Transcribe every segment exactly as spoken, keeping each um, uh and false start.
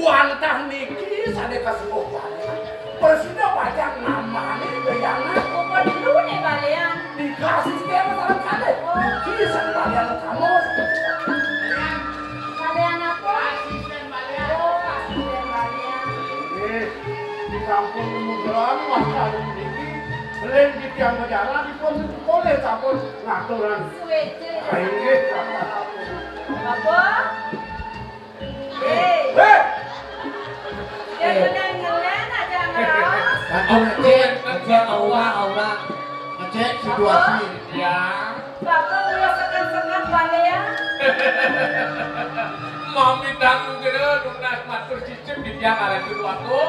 Wantah niki sané kasengguh balian. Prasida pacang nambani béyangan. Apa dulu né balian? Dikasih sekian masalah kalih. Oh. Niki sané balian kamu. Balian apa? Asisten balian. Oh, asisten balian. Nggih, disampun kemudian masalah niki, belén titiang majalan dipun polih sampun ngaturan. Suwéca. Inggih. Apa? Hei. Hei. Ya, udah ngelen aja ngeraos. Aduh, ngecek, ngecek aura, aura. Ngecek situasi. Ya. Bapak ulah sekan-sekan balian. Mami dangu kira lunas matur cicip di tiang arah kedua tu.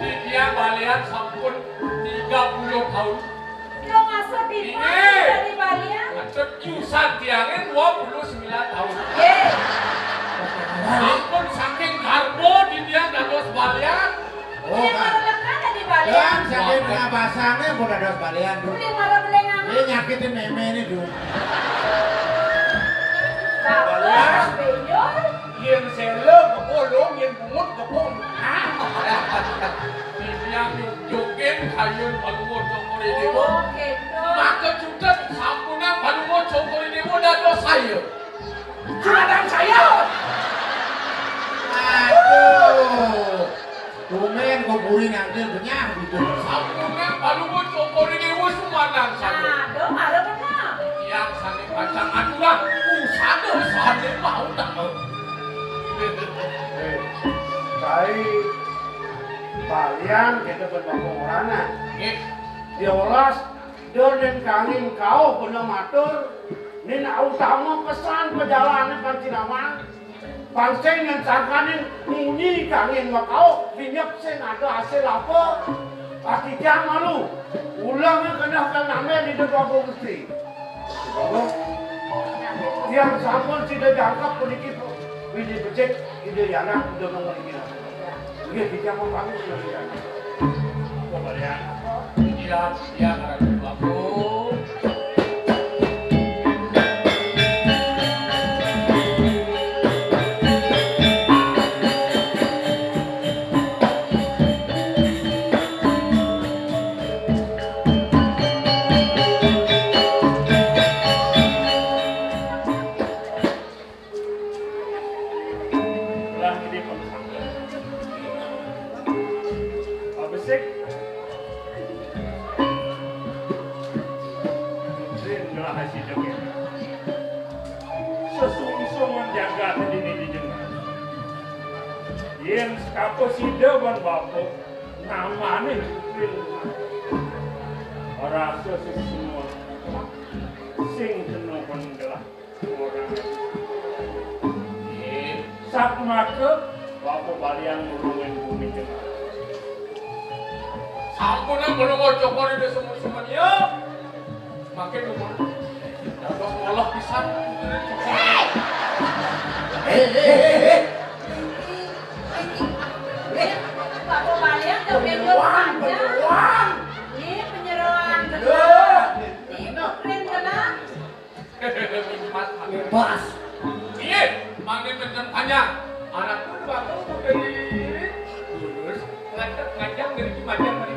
Di tiang balian sampun tiga puluh tahun. Lo maksud Inggih. Dari balian? Maksud iusan tiangé dua puluh sembilan tahun. Nggih. Sampun saking garbo di tiang dados balian. Oh, ini kan. Baru lekan dari balian. Kan saking tengah basangnya pun dados balian, Dul. Ini baru belengan. Ini nyakitin mémé ini, Dul. Bagus, Benjol. Yén séla gebo lung, yén bungut gebo. Titiang nyujukin kayun Palungguh Cokor I Déwa. Oh, gitu. Maka jutet sampunang Palungguh Cokor I Déwa dados saya. Juragan saya. Aduh. Tumén kok buri nangkil benyah gitu. Sampunang Palungguh Cokor I Déwa sumanang saya. Aduh, malu benar. Tiang sané pacang aturang, usada sané mau tak mau. Eh, kai balian kita berbapak orana. Nggih. Diolas, dor dan kangin kau bener matur, nin utama pesan perjalanan pancinamang. Pangsing ngan sangkaning munyi kangin makau, binyep sing ada hasil apa? Ati jang malu. Ulang kena kang namel di depan Gusti. Yang sampun sida jangkep puniki, bini becik, ida yana, ida mung puniki. Nggih, titiang pamit, Gusti. Pembalian. Iya, iya, karena itu aku. Belah ini pun sama. Pak Besik. Mungkin belah hasil joget. Sesungsung jagat ini didengar. Yén sekapa sida ban bapa, namané Putri Luman. Rasa sesungguh sing kena penggelah. Sak maka, bapa balian nulungin bumi jembar. Sampunang belum cokor di semua semuanya. Makin umur. Dados ngolah pisan. Eh, eh, eh, eh. Bapa balian udah bego panjang. Ini penyeroan betul. Ini keren benar. Bebas. Iya, mangke menten panjang. Anak pun bagus dari lurus, ngajak ngajak dari Cimacan dari.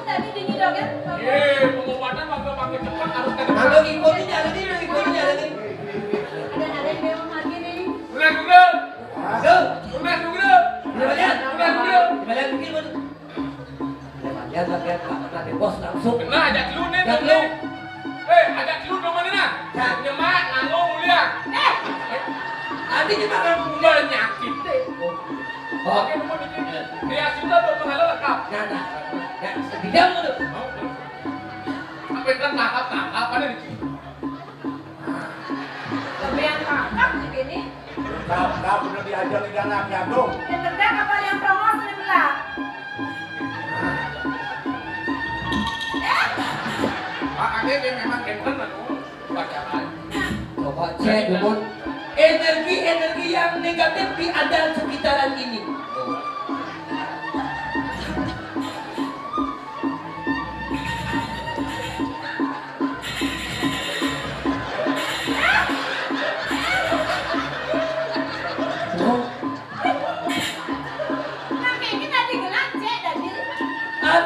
Tadi dingin dong ya? Iya, pengobatan waktu makin cepat harus ke depan. Kalau ngikutin jalan ini, ngikutin jalan ini. Ada ada yang mau makin ini. Udah juga. Aduh. Udah juga. Udah lihat. Udah juga. Udah lihat mungkin. Bagian, bagian, Pak, Pak Bos langsung. Kena ajak lu nih, ajak lu. Eh, ajak lu dong mana nah? Ya. Nyemak, nganggo, mulia. Eh. Nanti kita akan punya penyakit deh. Oh. Oke, mau bikin. Dia sudah berpengaruh lengkap. Nah, nah. Ya, sebidang itu. Apa yang tangkap, tangkap, ada di sini. Sampeyan kakap di sini. Kakap udah diajak di dalam ya, Bro. Yang tegak apa yang prongos di belah? Pak Ade dia memang ganteng, anu, pacaran. Coba cek, Bun. Energi-energi yang negatif di ada sekitaran ini.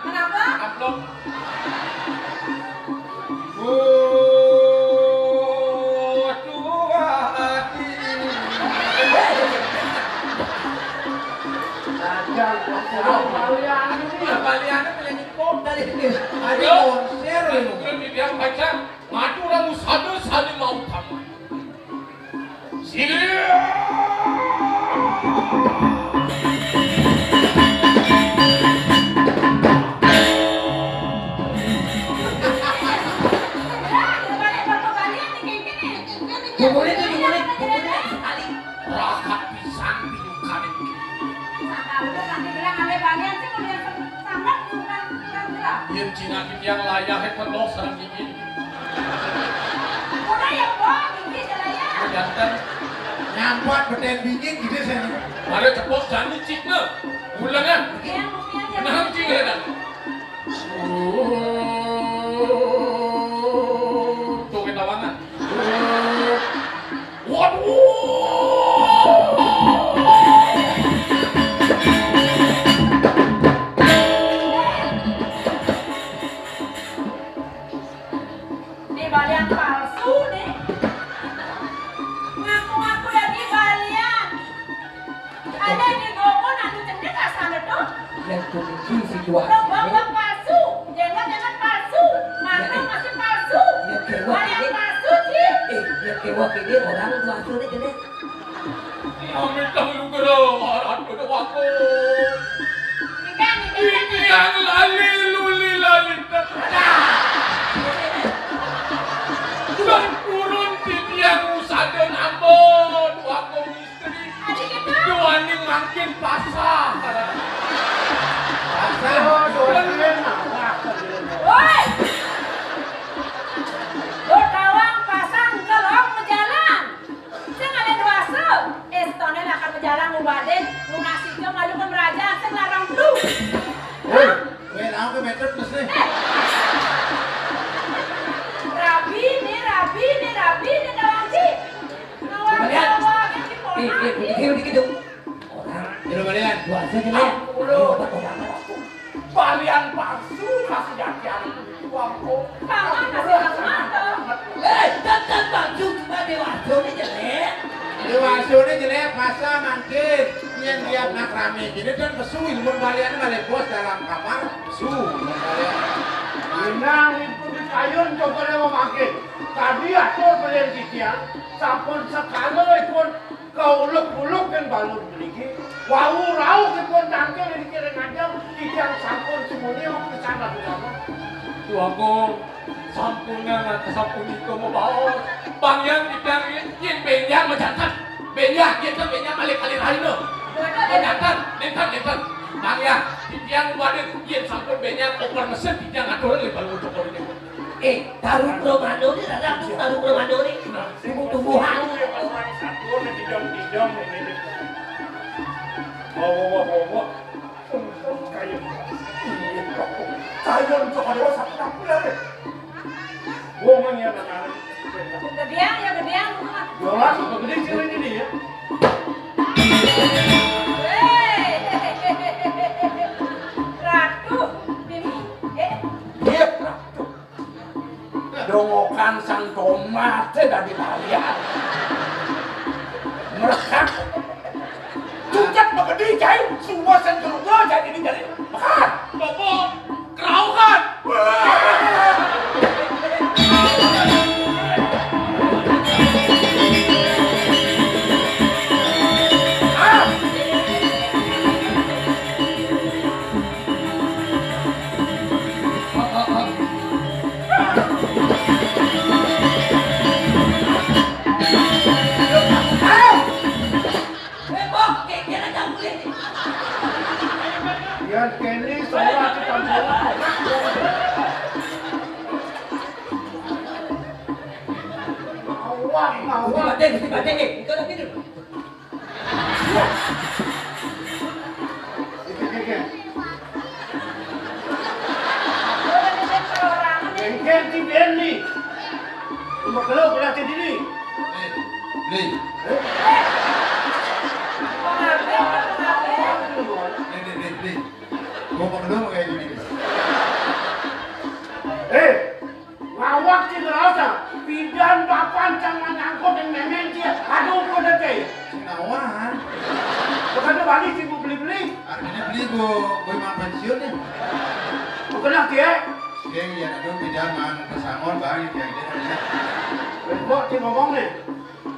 Kenapa? Amplop. Oh, Tuhan. Baliannya penyanyi pop. Ayo. Konser ini. Belum dibilang baca. Madura Musada Salima Utama. Siap. Pukul itu, pukul itu, pukul itu. Rakat pisan pinyukan itu. Sakalu nanti bilang ada bagian sih, kemudian sangat bukan, bukan gerak. Yen Cina yang layah penuh sareng gigi. Udah ya, Bang, ini jalannya. Jantan. Nyampat beten bingit gitu saya. Mari cepot jani cikna. Ulangan. Yang, yang, yang. Nah, cing ya, dah. Tuh, ketawanan. Waduh. Ini balian palsu nih. Ngaku-ngaku dadi balian. Ada di gogo nanti cendek asal itu. Yang kunci situasi. Gogo palsu, jangan-jangan palsu, mata masih palsu. Ya, kewak. Balian ini palsu, Ci. Eh, ya, kewak ini orang palsu nih, gini. Mamitang lugra, Ratu Déwagung. Titiang lali luli lali. Sampun titiang usada nambah Déwagung istri. Duaning mangkin pasah. Pasah. Woi! Duh tawang pasah, engké log majalan. Sing ada déwasa, éstoné lakar majalan ngubadin, lunasika malu ka merajan, sing larang tu. Woi, woi, naon ké métet terus nih? Rabi nih, rabi nih, rabi nih, Dawanci. Ngawang-ngawang di ponak. Éh, éh, éh, éh, éh, éh. Orang. Jelema lian. Déwasa jelek. Ampun. Ayo, obat, obat, obat. Balian palsu kasejatian Déwagung. Paman masih asmara. Éh, tetep palsu, cuma déwasa ini jelek. Déwasa ini jelek, masa mangkin. Yén lihat nak ramé gini kan pesu, ilmu balian malah bos dalam kamar. Pesu, ilmu balian. Inang itu di kayun coba lewat mangkin. Tadi atur belian titiang, sampun sekala ipun kauluk-uluk kan balur mriki. Wau rauh ipun tangkil niki ring ajeng, titiang sampun sumuni pisan aturan. Déwagung, sampunang sapunika mabaos. Pang Hyang titiang yén bénjang majanten. Bénjang, yén teu bénjang malih kalih rahina. Majanten, nénten, nénten. Pang Hyang, titiang wadon, yén sampun bénjang oper mesin, titiang aturang ring balur cokor niki. Éh, taruh romano ni, rada taruh romano ni. Tumbuh-tumbuhan. Bawa, bawa, bawa. Sungsung kaya. Iya, kaya untuk ada satu dapur ada. Gua mah niat anak. Gedean ya, gedean. Jelas, gedé sih ini ya. Wéh. Ratu, ini, éh. Iya, Ratu. Dongokan sang tomat téh dadi balian. Merekat. Cucet begedi, cai. Semua sen keluar, cai ini jadi. Merekat. Bobo, kerauhan. Ah. Yan kéné salah kita. Awak, awak. Gusti Patih, Gusti Patih, éh, engké lagi dulu. Engké ti Beni. Cuma kalau berarti diri. Éh, Bli. Éh? Bli, Bli, Bli, Bli. Gua mau dulu kayak gini. Éh, Ngawag ci ngraos, pidan papan cang manyangkut ring mémén ci. Aduh, kudu ci. Sing nawang. Bukan bali ci, bu beli-beli. Artinya beli, bu, bu mang pensiun nih. Bukan lah, Kiai. Kiai, ya, aduh, pidan mang pesangon, bang, ya, Kiai, ya. Bengkok ci ngomong nih.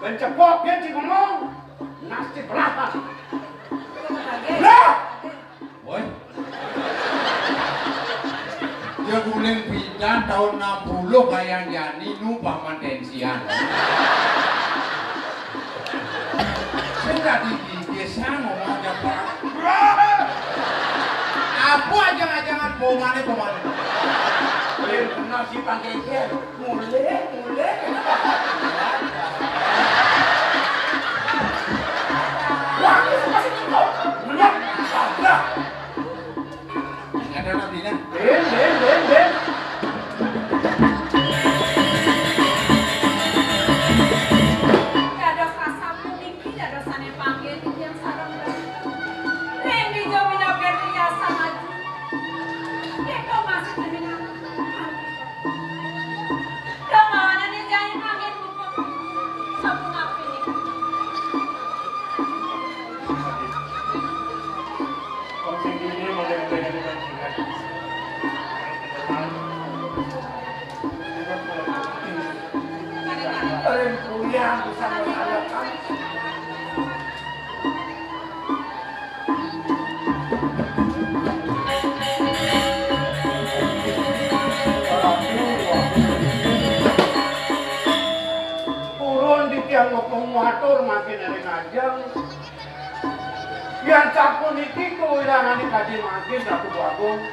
Bencepok dia ci ngomong. Nasi berapa? Lah! Woi. Ya, guling pidan tahun enam puluh kayang jani nu paman tensian. Sudah di desa ngomong aja, Pak. Apa aja ngajangan pomane, pomane? Lain kenal si Pak Geger. Mulih, mulih. Wah, ini masih cukup. Bener. Sabar. Ada nabinya. Ben, ben, ben, ben. Dados asam puniki, dados sané panggih titiang sareng. Ring dija minabdar riasa maju. Kéto masih terminal. Kemana nih jaya angin muka? Sapu ngapi nih? Aduh, kuyang bisa masalah kan. Yang ngepung matur makin eling ajeng. Yang sapuniki kawirangane kadi mangkin Ratu Agung.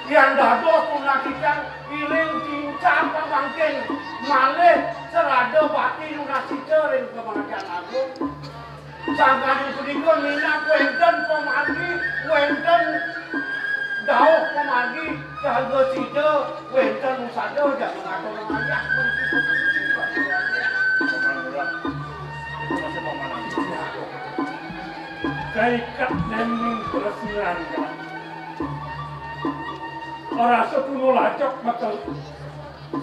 Yang dados punakicang iring cincang pamangkin malih serada bakti lunasita ring Kamardian Agung. Sangkaning punika minab wenten pamargi, wenten dauh pamargi, jaga sida, wenten usada, jaga ngatur wayah. Kaiket dening tresnan, Kak. Ora setunu lacok metu.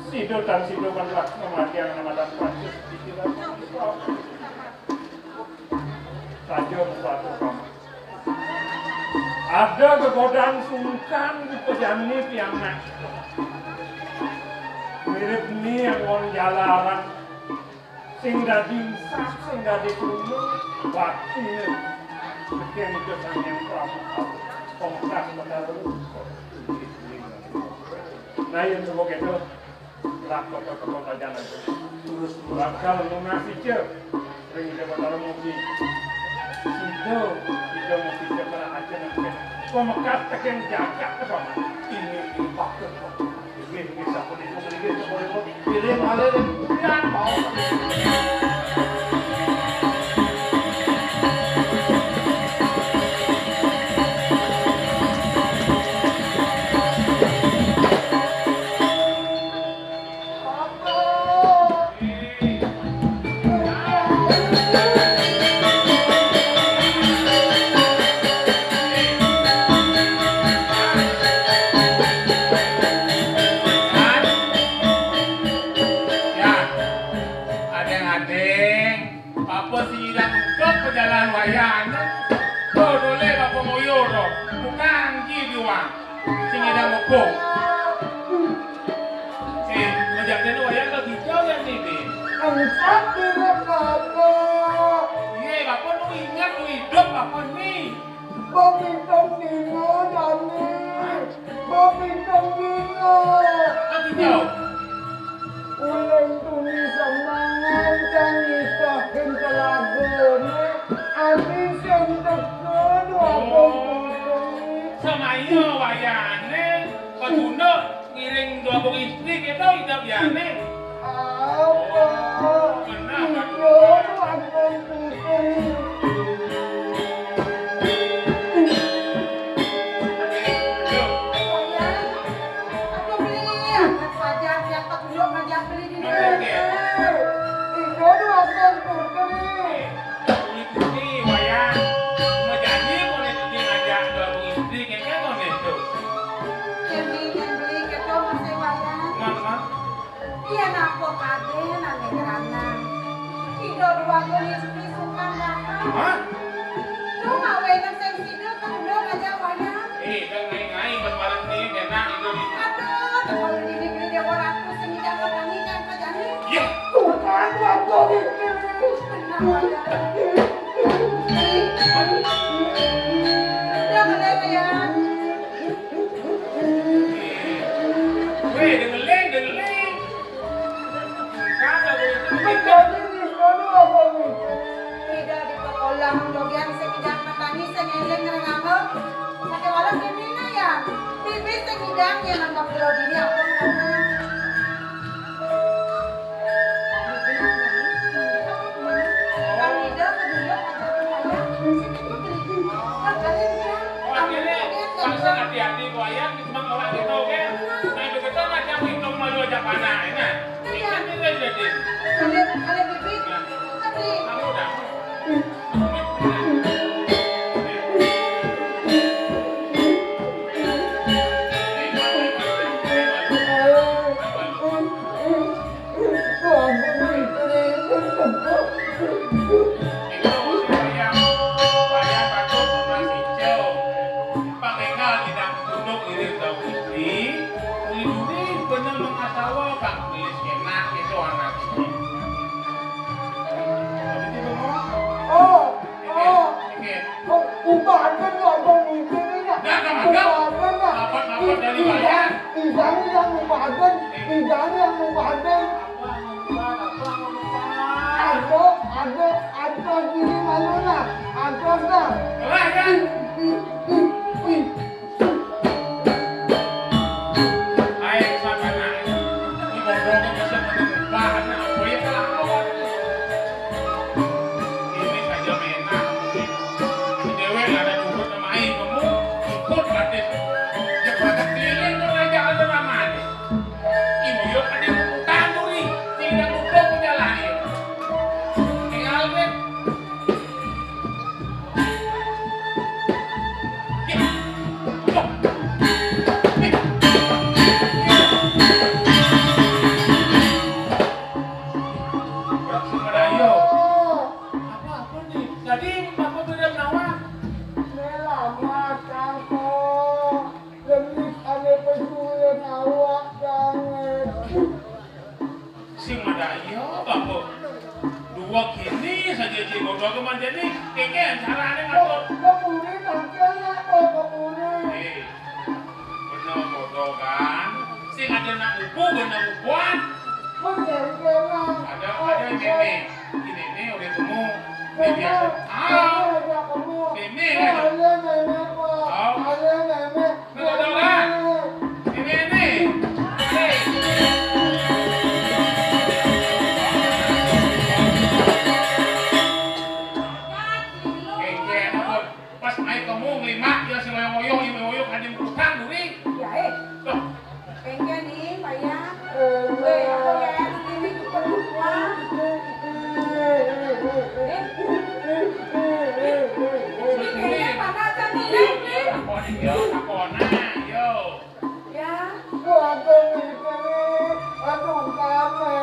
Sida tan sida menlak matiang namadan Francis pikiran. Saja sepatu kamu. Ada gegodan sungkan di pejani pianak. Mirip ni angon jalaran. Sing dadi insaf, sing dadi kruna, bakti. Sekian itu sang yang Prabu. Pongkas Betara. Nah, yang sebut itu. Lah, kok, kok, kok, aja nanti. Terus, terus. Bakal lunas ijo. Ring Ida Batara mugi. Sida, Ida mugi cemara aja nanti. Pemekas tekan jagat ke sana. Ini, ini, bakal, kok. Ini, ini, sampun itu, ini, sampun itu. Pilih, malih, pilih. Adeng-adeng, papa sing nyidang nutup pejalan wayahne. Tuh, dole papa ngoyo to. Bukan ji diwang. Sing nyidang mebung. Eh, ngejak dene wayah ke kita ya ni, Din? Engsap dene papa. Iye, papa nu inget nu idup papa ni. Bepiteng dina jani. Bepiteng dina. Ulun tuni semangan kang ngistahin telagane. Ati sing teka dua. Oh. Semaya wayahne petunduk. Ngiring dua bung istri kita idup ya nih. Apa? Benar. Iya, aku pusing. Yuk. Oh ya, aku beli ya. Saja tiap tak duduk ngajak beli di mana? Iya, aku pusing. Ini putih, wayang. Mau janji, mau nih, dia ngajak dua bung istri, kayaknya mau nih tuh. Yang beli, yang beli, kita masih wayang. Mana, mana? Iya, napa kadén, ané gerangan. Ida dua bung istri sukan datang. Hah? Tuh, mawenan sing sida, kan udah ngajak wayang. Eh, kan ngai-ngai, buat malam ini, enak, itu di. Aduh, kalau ini beli Dewa Ratu, sing ngidang petani, kan kerjanya. Iya. Tuh kan, dua bung istri. Benar, wayang. Udah, mulai, wayang. Wéh, dengeling, dengeling. Kagak boleh dengeling. Ida di pekolah, jogian sing ngidang petani, sing ngeling ngrenganga. Saké walah mimine ya. Bibi sing ngidang ya nanggap jero dini apa menang. Kang Ida keduyok aja wayang, sing itu beli. Kan kalian bilang, oh, akhirnya, langsung hati-hati, wayang, cuma orang gitu, oke? Nah, begitu, macam itu malu aja panah, ya, nah. Iya. Ini kan tidak jadi. Kalian, kalian bibi, tapi kamu udah. Pangénggal ngidang tunduk ngiring dawuh istri, uli duni bener mengasawa, Bang, gelis enak itu anak. Tapi itu ngomong. Oh, oh. Mikir, mikir. Kok ubahan lo abang mikir ini? Nah, kan, kan? Ubahan lah. Apa, apa dari bayar? Idang yang ubahan, idang yang ubahan. Apa, apa, apa, apa? Apa? Aduh, aduh, diri malu nah. Aduh nah. Lah ya. Ih, ih, ih, ih. Ai, satana. Ini bodohnya bisa menembak, apa ya, kalau ini saja menang. Si Dewi ada duhut sama ai kamu, ikut batis. Dia pada keliling tuh ngajak ada namanya. Ibu yo ada yang utang tuh nih, tidak lupa punya lahir. Tinggal deh. Apa-apa nih? Jadi, Bapak sudah menawar? Sing ada iya, Bapak. Dua kini saja, Cik. Bodoh ke mana nih? Keke, caranya ngatur. Keburi, tangkilnya, kok keburi. Eh, bener bodoh kan? Sing ada nak upu, bener upuan. Ada, ada meme. Ini nih udah temu. Ini biasa. Ah, meme, ada. Oh. Ada, ada. Ini, ini. Hei. Keke, ampun. Pas naik kamu ngelima, dia si ngoyong-ngoyong, ini ngoyong, ada yang utang, duri. Ya, eh. Tuh. Keke nih, Pak ya. Weh, apa ya, ini cepet lupa. Eh. Ini kayaknya panas kan nih, nih. Apa nih, yo? Apa nah, yo? Ya. Waduh, ini, aduh, kame.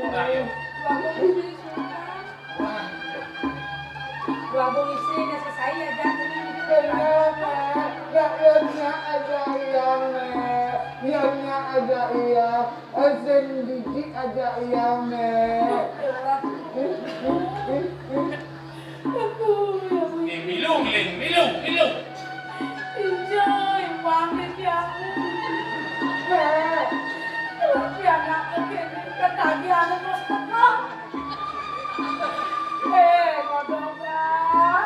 Udah, yo. Waduh, ini, Sultan. Waduh, isi ini selesai ya, jangan ini. Benar, Nek. Nek, ya, nya aja iya, Nek. Ya, nya aja iya. Esen biji aja iya, Nek. Aduh, ya ampun. Eh, milu, Ling, milu, milu. Injoy, pamit ya. Nek. Tapi anak kecil ini ketagihan terus teko. Eh, kodok, Pak.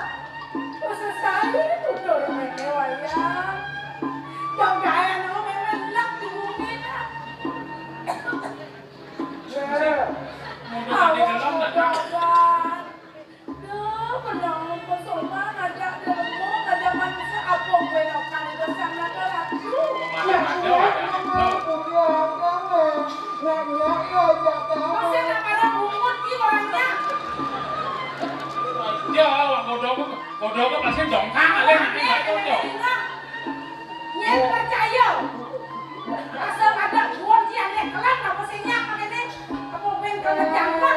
Kok selesai tutur mene wayang? Dong gawe anu mene enak di bumi, nah. Nek. Awas, kodok, Pak. Duh, menang pesona ngajak demo, ngajak manusia, apa gue lakukan itu sama ke ratu? Masih ada, ada. Masih ada pada bungut di orangnya. Ya, bodoh, bodoh, pasti dongkang, ada nanti nggak cocok. Nyet percaya. Asal ada buat dia, dia kelak, apa sih nyak, apa ini? Apa gue kalau jangkau?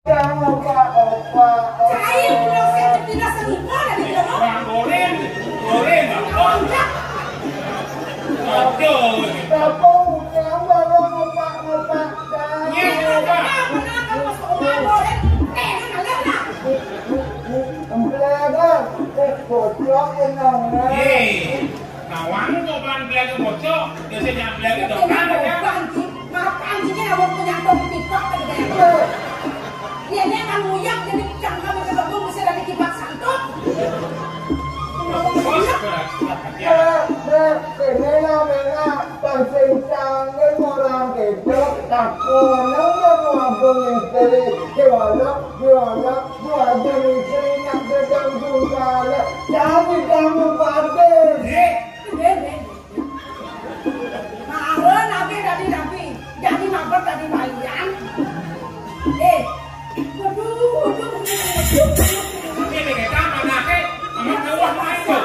Jangan lupa, opa, opa. Cai, udah saya tidak selingkuh lagi, dong. Bang, goreng, goreng, apa? Enggak. Aduh. Bapak udah bareng, opa, opa. Iya, opa. Kenapa, kenapa, Mas Oma, goreng? Eh, enak, enak. Empleadan, eh, bocor, enak, enak. Iya. Nawang kok ban belaga bocok, biasanya belaga dongkang ya. Apaan sih? Ngapain sih dia mau punya tong TikTok ke dia? Dia dia kan nguyak jadi cangkang ke gedung bisa dari kipas santup. Bos, berat, berat, ya. Nah, nah, ini namanya pancing canggih orang itu. Tak kono ya mau abang istri. Gimana? Gimana? Gua ada istri nak sedang juga. Jadi kamu batin. Eh, Mara nabi dadi nabi, dadi mabet dadi balian. Eh, waduh, waduh, waduh, waduh. Ini kita anaknya, amat kawah main tuh.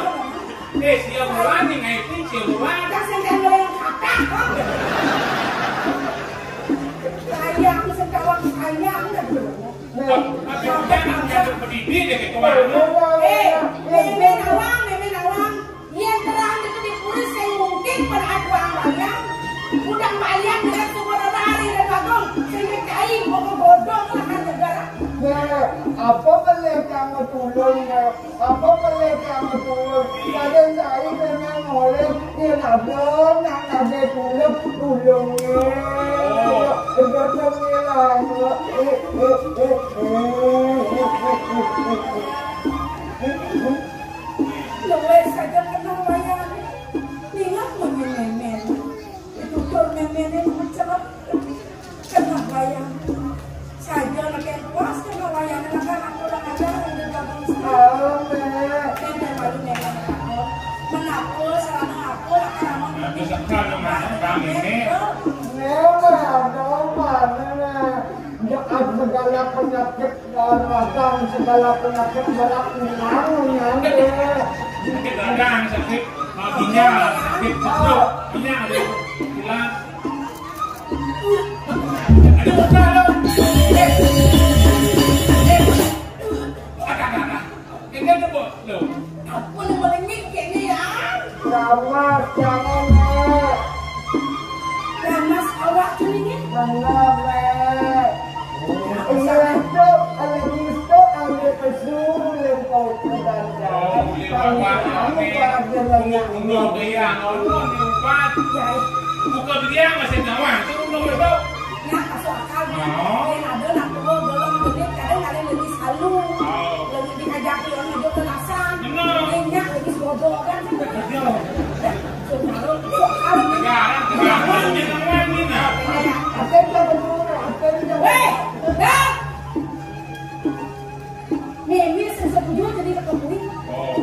Eh, sia bulan nih, ngaitin sia bulan. Dah sendal lo yang kata, kok. Sayang, sekawan sayang, dah dulu. Tapi udah, jangan pedidi deh, ketua. Eh, meme nawang, meme nawang. Yén terang deket di puri sing mungkin pada atuang bayang, udang bayang dengan sumber hari dan bagong, sing cai mau bodong lah negara. Nah, apa boleh kamu tulung, nah? Apa boleh kamu tulung? Kadang saya memang oleh dia nabung, nak nabung tulung, tulungnya. Luwih saja kena wayang. Ingat mungkin memen. Ditutur memenin mencelok. Kena wayang. Saja lagi pas kena wayang. Kena aku orang aja yang di belakang sana. Halo, Nek. Nenek baru nenek aku. Mengaku, selama aku, akan lama. Aku sekarang masuk kami, Nek. Nek, ada apa, Nek? Ndak ada segala penyakit, darah, segala penyakit, darah, hilang, Nek. Sakit radang, sakit, ah, ginjal, sakit perut, ginjal, hilang. Aduh, udah, udah. Eh, eh, ada, ada, ada. Ini tuh, Bu. Loh. Apa lu melengit kayak ini, ya? Ramas, jangan, Nek. Ramas awak tuh ini. Benar, Nek. Iya, itu, kalau gitu, ambil pesu, yang kau pegang. Oh, iya, Bapak. Kamu, Bapak, dia lagi. Iya, iya, iya. Buka dia masih nyawa. Turun dong, Bapak. Nya masuk akal, nya. Oh. Yang ada nak tua belum genit, kadang ada yang lebih salu. Oh. Lebih diajak orang hidup kelasan. Benar. Nya lebih bodoh kan. Iya. Dah, so kalau, so kalau. Sekarang, sekarang, ini namanya, nah. Iya. Apa yang kita betul, apa yang kita. Weh, dah. Mimi sing setuju jadi ketua. Oh.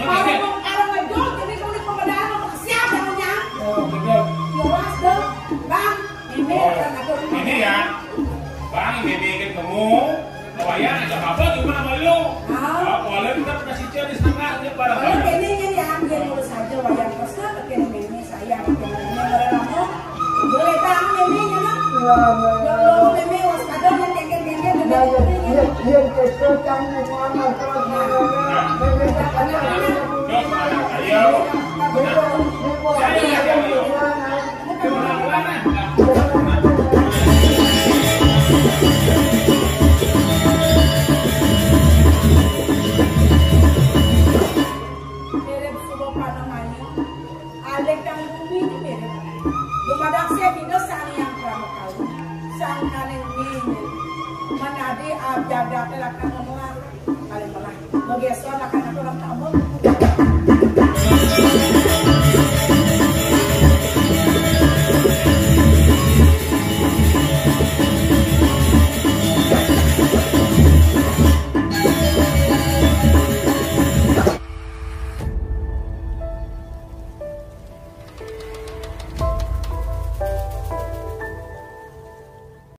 Kalau mau, kalau ngejol jadi ketua pemadaan mau siap namanya. Oh, betul. Jelas dong, Bang. Ini. Oh, akan aku ini ya. Bang, ini ketemu. Wayang aja apa cuma sama lu. Ah. Ah, kalau kita pernah sih di sana, dia pada. Kalau ini ya, dia ngurus aja wayang terus ke, ke ini. Saya, boleh tahu ini, ya, Mak? Iya, Mak. Ya Allah, Mimi, waspada, yang kengkeng-kengkeng, Mimi. Iya, iya, iya, iya, kesel, kamu, Mak, terus, Mak. Mimi, tak pernah. Ayo. Betul, betul. Saya, saya, saya. Mirip suba panamanya. Alih kang bumi ini mirip. Dumadak saya dina Sang Hyang Krama Kawi. Sangkaning nini. Manadi, ah, jagate lakar ngemuang. Paling melah. Begeson lakar ngatur orang tamu.